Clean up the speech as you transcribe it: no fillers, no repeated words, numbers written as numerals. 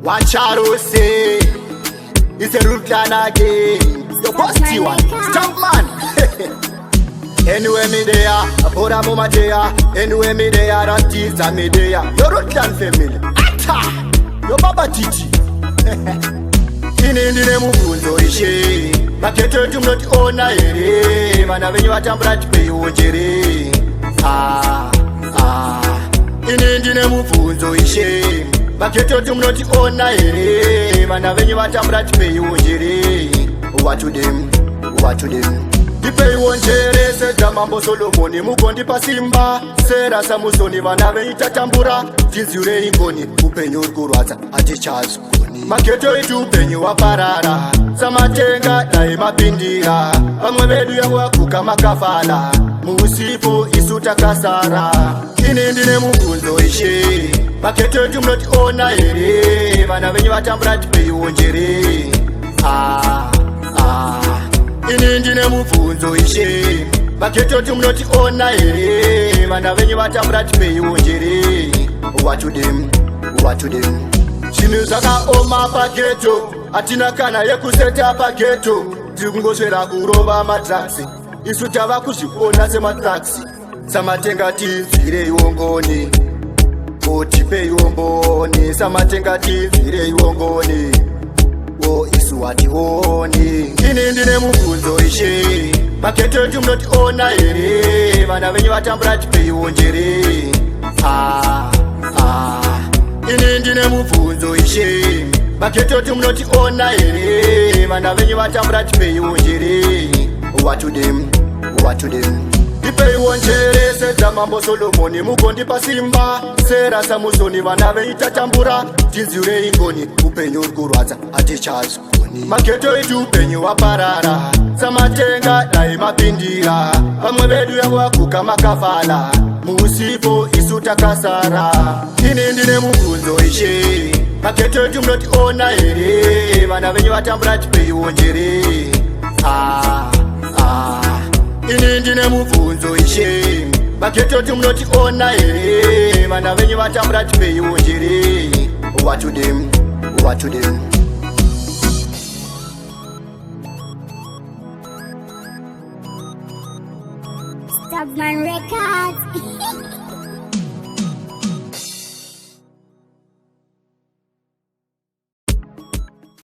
Wacharose. It's a Rootclan again. Your boss T1. Stop man. Anyway me there, pora mumateya. Anyway me there, ratidza me there. Your Rootclan family. Ata. Your baba Titi. Ini ndine mubvunzo ishe. Maghetto edu munotiona here? Vana venyu vatambura, tipeiwo njere. Ah, ah. Ini ndine mubvunzo ishe. Maghetto edu munotiona here? Vana venyu vatambura, tipeiwo njere. What to them? What to them? Ndipeiwo njere sedzamambo Solomoni, mugondipa simba sera Samusoni. Vana venyu tatambura, tinzwirei ngoni. Upenyu uri kurwadza, hatichazgoni. Maghetto edu upenyu waparara, samatenga dai mapindira. Vamwe vedu yangu makafala, musipo isu takasara. Ini ndine mubvunzo ishe. Maghetto edu munotiona here? Vana venyu vatambura, tipeiwo njere. Ah, ah. Ini ndine mubvunzo ishe. Maghetto edu munotiona here? Vana venyu vatambura, tipeiwo njere. What to them? What to them? Zvinhu zvakaoma paghetto, hatina kana yekuseta paghetto. Tiri kungosvera kurova madrugs, isu tava kuzviona sematrucks. Samatenga, tinzwireiwo ngoni, otipeiwo mboni. Samatenga, tinzwireiwo ngoni, o isu hationi. Ini ndine mubvunzo ishe. Maghetto edu munotiona here? Vana venyu vatambura, tipeiwo njere. Ah, ah. Ini ndine mubvunzo ishe. Maghetto edu munotiona here? Vana venyu vatambura, tipeiwo njere. What to them? What to them? Ndipeiwo njere sedzamambo Solomoni, mugondipa simba sera Samusoni. Vana venyu tatambura, tinzwirei ngoni. Upenyu uri kurwadza, hatichazgoni. Maghetto edu upenyu waparara, samatenga dai mapindira. Vamwe vedu yangu vaguka makafala, musipo isu takasara. Ini ndine mubvunzo ishe. Maghetto edu munotiona here? Vana venyu vatambura, tipeiwo njere. Ah, ah. Ini ndine mubvunzo ishe. Maghetto edu munotiona here? Vana venyu vatambura, tipeiwo njere. What to them? What to them? Stubman Records.